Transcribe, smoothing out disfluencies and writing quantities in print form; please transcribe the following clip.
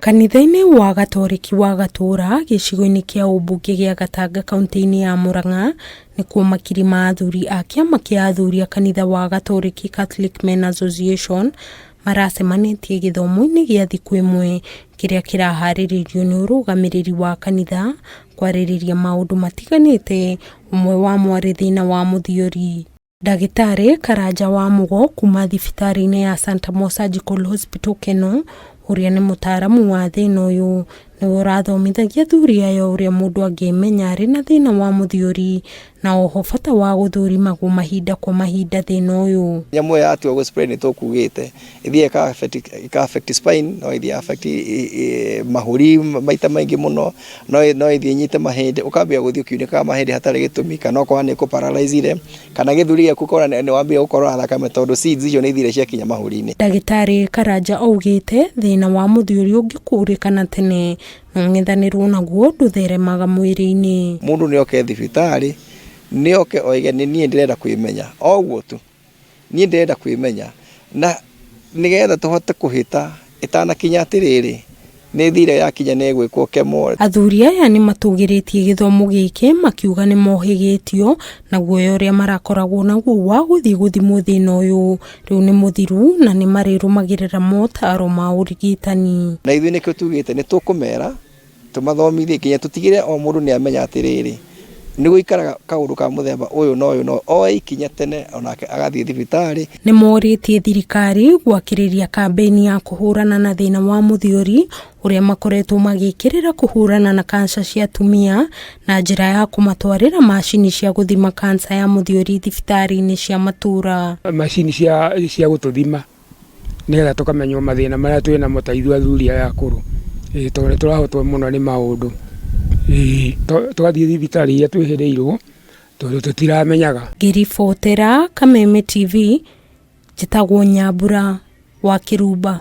Kanitha-inĩ wa Gatoreki wa Gatũra gĩcigo-inĩ kĩa ũmbunge gĩa Gatanga kaunti-inĩ ya Murang'a nĩkuo makiri ma athuri a kĩama kĩa athuri a kanitha wa Gatoreki Catholic Men Association maracemanĩtie gĩthomo-inĩ gĩa thikũ ĩmwe kĩrĩa kĩraharĩrĩrio nĩ ũrũgamĩrĩri wa kanitha kwarĩrĩria maũndũ matiganĩte ũmwe wamo arĩ thĩna wa mũthiori. Ndagĩtarĩ Karanja wa Mũgo kuma thibitarĩ-inĩ ya Santa Mo Surgical Hospital Kenol, ũrĩa nĩ mũtaaramu wa thĩna ũyũ, nĩwe ũrathomithagia athuri aya ũrĩa mũndũ angĩmenya arĩ na thĩna wa mũthiori na oho bata wa gũthũrimagwo mahinda kwa mahinda thĩna ũyũ. Nyamũ ĩyo yatua gũ spread nĩ tũkugĩte ĩthiĩ ĩka affect spine, no ĩthiĩ affect mahũri maita maingĩ mũno, no no ĩthiĩ ĩnyite mahĩndĩ, ũkambia gũthiĩ ũkiunĩkaga mahĩndĩ hatarĩ gĩtũmi, kana ũkona nĩ ĩkũ paralyze kana gĩthũri gĩaku ũkona nĩ wambia gũkorora thakame tondũ seeds icio nĩ ithire ciakinya mahũri-inĩ. Ndagĩtarĩ Karanja augĩte thĩna wa mũthiori ũngĩkũrĩkana tene na ũng'ethanĩrwo naguo ndũtheremaga mwĩrĩ-inĩ. Mũndũ nĩ oke thibitarĩ, nĩ oke oige nĩ niĩ ndĩrenda kwĩmenya, o ũguo tu, niĩ ndĩrenda kwĩmenya na nĩgetha tũhote kũhĩta ĩtanakinya atĩrĩrĩ, nĩ thire yakinya nĩ ĩgwĩkwo chemo. Athuri aya nĩ matũgĩrĩtie gĩthomo gĩkĩ makiuga nĩ mohĩgĩtio na guoya ũrĩa marakoragwo naguo wa gũthiĩ gũthimwo thĩna ũyũ rĩu nĩ mũthiru na nĩ marĩrũmagĩrĩra motaro ma ũrigitani. Na ithuĩ nĩkĩo tugĩte nĩ tũkũmera tũmathomithie nginya tũtigĩre o mũndũ nĩ amenya atĩrĩrĩ, nĩ gũikaraga kaũndũ ka mũthemba ũyũ na ũyũ na ũyũ, oe ikinya tene onake agathiĩ thibitarĩ. Nĩ morĩtie thirikari gwakĩrĩria kambĩini ya kũhũrana na thĩna wa mũthiori ũrĩa makoretwo magĩkĩrĩra kũhũrana na kanca cia atumia na njĩra ya kũmatwarĩra macini cia gũthima kanca ya mũthiori thibitarĩ-inĩ cia matũra. Macini cia gũtũthima nĩgetha tũkamenywo mathĩna marĩa twĩ namo ta ithuĩ athuri aya akũrũ, tondũ nĩ tũrahotwo mũno nĩ maũndũ. Tũgathiĩ thibitarĩ iria twĩhĩrĩirwo tondũ tũtiramenyaga. Ngĩribotera Kameme TV, njĩtagwo Nyambura wa Kĩrumba.